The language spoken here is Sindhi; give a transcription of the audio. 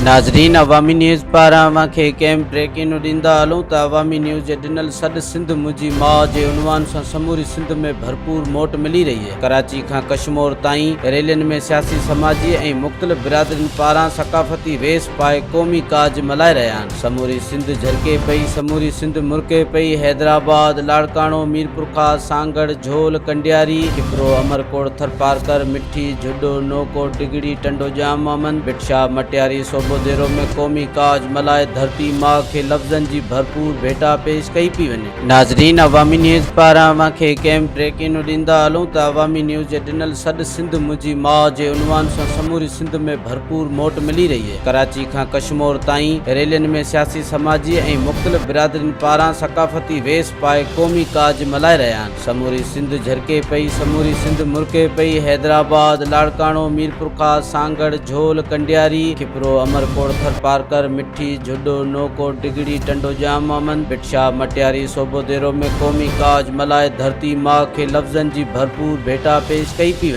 ناظرين عوامي نيوز پاران اوهان کي هڪ اهم بريڪنگ ڏيندا هلون ته عوامي نيوز جي ڏنل سڏ سنڌ منهنجي ماء جي عنوان سان سموري سنڌ ۾ ڀرپور موٽ ملي رهي آهي ڪراچي کان ڪشمور تائين ريلين ۾ سياسي سماجي ۽ مختلف برادرين پاران ثقافتي ويس پائي قومي ڪاڄ ملهائي رهيا آهن سموري سنڌ جهرڪي پئي سموري سنڌ مرڪي پئي حيدرآباد لاڙڪاڻو ميرپورخاص سانگهڙ جهول ڪنڊياري کپرو امرڪوٽ ٿرپارڪر مٺي جهڏو نوڪوٽ ڊگهڙي ٽنڊو ڄام محمد ڀٽ شاهه مٽياري صوبوديرو ۾ قومي ڪاڄ ملهائي ڌرتي ماء کي لفظن جي ڀرپور ڀيٽا پيش ڪئي پئي وڃي. ناظرين عوامي نيوز پاران اوهان کي هڪ اهم بريڪنگ ڏيندا هلون ته عوامي نيوز جي ڏنل سڏ سنڌ منهنجي ماء جي عنوان سان سموري سنڌ ۾ ڀرپور موٽ ملي رهي آهي ڪراچي کان ڪشمور تائين ريلين ۾ سياسي سماجي ۽ مختلف برادرين پاران ثقافتي ويس پائي قومي ڪاڄ ملهائي رهيا آهن سموري سنڌ جهرڪي پئي سموري سنڌ مرڪي پئي حيدرآباد لاڙڪاڻو ميرپورخاص سانگهڙ جهول ڪنڊياري کپرو امرڪوٽ ٿرپارڪر مٺي جهڏو نوڪوٽ ڊگهڙي ٽنڊو ڄام محمد ڀٽ شاهه مٽياري صوبوديرو ۾ قومي ڪاڄ ملهائي ڌرتي ماء کي لفظن جي ڀرپور ڀيٽا پيش ڪئي پئي وڃي.